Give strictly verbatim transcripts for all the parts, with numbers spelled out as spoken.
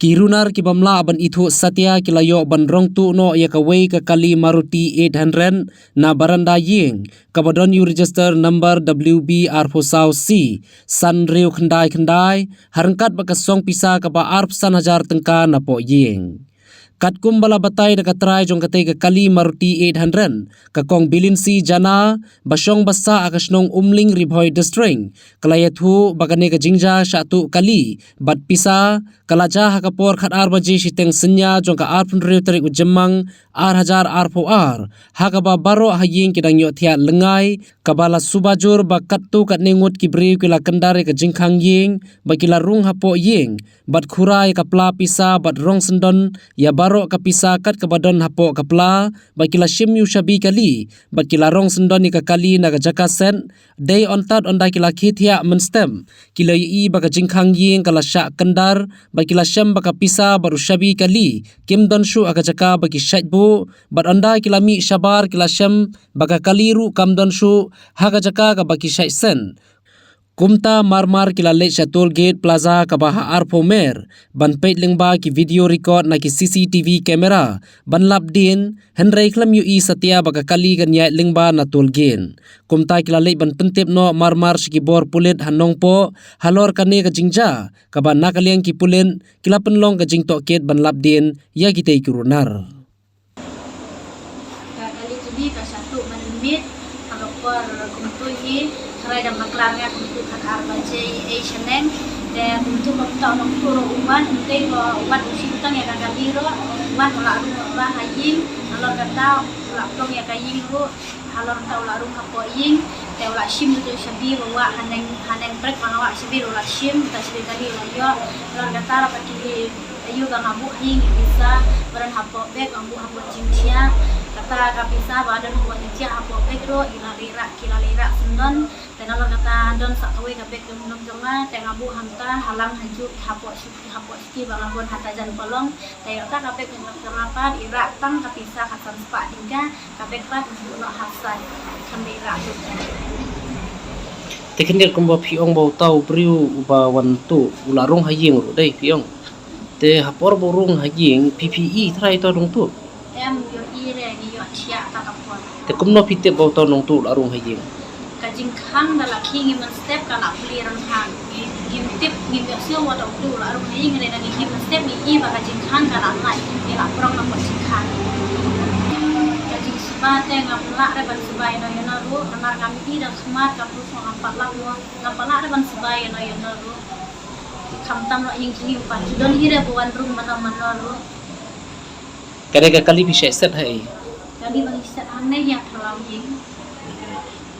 Ki runar ki bym lah ban ithuh satia ki la ïoh ban rong tuh noh ïa kawei ka kali Maruti eight hundred na baranda ïing, kaba don ïa u register number W B arphew saw C san hynriew khyndai khyndai, ha ryngkat bad ka song pisa kaba arphew san hajar tyngka napoh ïing. Katkum ba la batai da ka trai jong katei ka kali Maruti eight hundred, ka Kong Bilinsi Jana, ba shong ba sah ha ka shnong Umling, Ri Bhoi District, ka la ïathuh ba kane ka jingjia shah tuh kali bad pisa ka la jia ha ka por khatar baje shiteng synñia jong ka arphew hynriew tarik u Jymmang ar hajar arphew ar, ha kaba baroh ha ïing ki dang ïohthiah lyngngai, kaba la suba jur ba katto katne ngut ki briew ki la kyndar ïa ka jingkhang ïing, ba ki la rung hapoh ïing, bad khura ïa ka pla pisa bad rong syndon ïa baroh ka pisa kat kaba don hapoh ka pla, ba ki la shim ïa u shabi kali, bad ki la rong syndon ïa ka kali na ka jaka set. Dei hangta hynda ki la khie thiah mynstep, ki la ïohi ba ka jingkhang ïing ka la shah kyndar, ba ki la shem ba ka pisa bad u shabi kali kim don shuh ha ka jaka ba ki shait buh, bad hangta ki la mih shabar ki la shem ba ka kali ruh kam don shuh ha ka jaka kaba ki shait set. Kumta marmar ki la leit sha toll gate plaza kaba ha arphew mer, ban peit lyngba ki video record na ki C C T V camera, ban lap dien, hynrei khlem ïohi satia ba ka kali kan ïaid lyngba na toll gate. Kumta ki la leit ban pyntip noh marmar sha ki bor pulit ha Nongpoh halor kane ka jingjia, kaba na ka liang ki pulit ki la pynlong ka jingtohkit ban lap dien ïa kitei ki runar. Ka kali jong ngi ka shah tuh ban miet ha ka por kumto hi, tharai da bakla nga kumto khatar baje ei shaneng. Te kumto kumto nongtuh ruh u wan, ym dei ba u wan u shim tang ïa ka kali ruh, u wan u la rung ba ha ïing, nalor kata u la pynlong ïa ka ïing ruh, halor kata u la rung hapoh ïing, te u la shim ïa u shabi ba wah haneng, haneng prek ba nga wah shabi ruh u la shim, ta shabi kali u la ïoh, nalor kata ruh ka ki Aïu ba nga buh ha ïing ki pisa ba don hapoh bag, nga buh hapoh jingthiah. Kata ka pisa ba don hapoh jingthiah hapoh bag ruh, ki la leit rah, ki la leit rah syndon. Te nalor kata don sa kawei ka bag jong, jong, jong nga, te nga buh hangta, halang hajuh hapoh shuki, hapoh shuki ba nga bun ha tajan palong. Te kata ka bag jong, jong nga pat, i rah tang ka pisa khatsan spah tyngka, ka bag pat i buh noh ha sait, khlem da i rah. Te khyndiat kumba phi ong ba uta u briew uba wan tuh u la rung ha ïing ruh dei phi ong. Te ha por ba u rung ha ïing phi, phi i trai uta u nongtuh? Em, ïohi re, ngi ïohthiah ta ka por. Te kumno phi tip ba uta u nongtuh u la rung ha ïing? Ka jingkhang da la khie ngi mynstep ka la plie rynghang. Ngi, ngim tip, ngim ïohsngew ba uta u briew u la rung ha ïing, hynrei da ngi khie mynstep ngi i ba ka jingkhang ka la lait, ngi la prong na ka jingkhang. Ka jingsuba te ngam lah re ban suba ïano ïano ruh, namar ngam i da khmat ka pus ngam pat lah mo, ngam pat lah re ban suba ïano ïano ruh. Khamtam ruh ïing jong ngi pat ju don hi re ba wan rung mano mano ruh. Kane ka kali phi shait set ha ei? Kali ba ngi set hangne hi ha phyllaw ïing.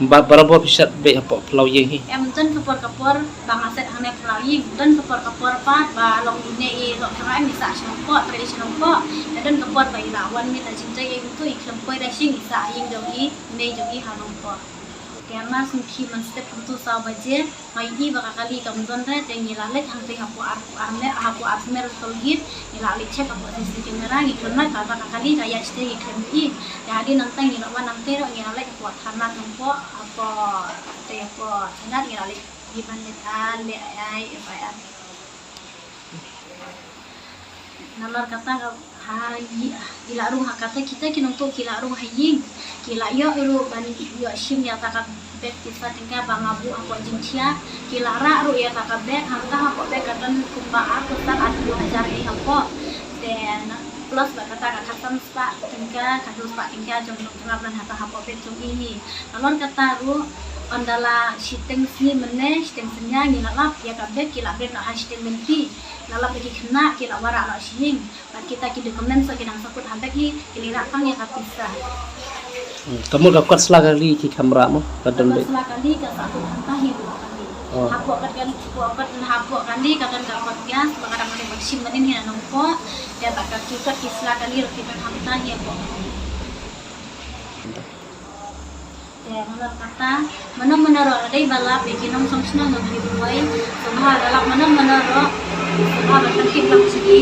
Ba, barabor phi set beit hapoh phyllaw ïing hi? Em, don ka por ka por ba nga set hangne phyllaw ïing. Don ka por ka por pat ba long ine i lok jong nga em i sah sha Nongpoh, trei sha Nongpoh. Te don ka por ba i la wan miet na jingtrei, ei kumto i khlem poi da shisha, i sah ha ïing jong i, mei jong i ha Nongpoh. Te mar shu khie mynstep kumto saw baje, nga ïohi ba ka kali kam don re, te ngi la leit hangtei hapoh ar, arme, hapoh arphew mer toll gate, ngi la leit check hapoh C C T V camera, ngi khlem lait ba ka kali ka ïaid shatei, ngi khlem ïohi. Te hadien nangta ngi la wan nangtei ruh, ngi la leit hapoh thana Nongpoh, hapoh, te hapoh thana ngi la leit, ngi ban leit, ah, leit ai, ai, F I R. Nalor kata ka, ha, i, i la rung ha kata kita ki nongtuh ki la rung ha ïing. Ki la ïoh ruh ban ïoh shim ïa ta ka bag pisa tyngka ba nga buh hapoh jingthiah. Ki la rah ruh ïa ta ka bag, hangta hapoh bag ka don kumba arphew san arphew hajar hi hapoh. Te na, plus ba kata ka khatsan spah tyngka, khatsan spah tyngka jong nongtnga ban hata hapoh bag jong i hi. Nalor kata ruh, ynda la shiteng sngi mynne, shiteng synñia ngi la lap ïa ka bag ki la bret noh ha shiteng lynti. La lap ïa ki khynnah ki la wanrah noh sha ïing. Bad kita ki document sa ki dang sa kut ha bag hi, ki la rah tang ïa ka pisa. Hmm, ka mut ka kot sla kali ki camera mo, ka don beit. Kot sla kali ka sa kut hangta hi ruh kali. Oh. Hapoh kot kali, hapoh kot, hapoh kali ka don ka kot gas, ba ka dang leh ba shim mynnin hi na Nongpoh. Ïa ba ka ki kot ki sla kali ruh ki don hangta hi hapoh kali. Te nalor kata, mano mano ruh la dei ba lap ïa ki nongshong shnong jong ki Ri Bhoi. Sngewbha la lap mano mano ruh, sngewbha ban pyntip lang sha ki.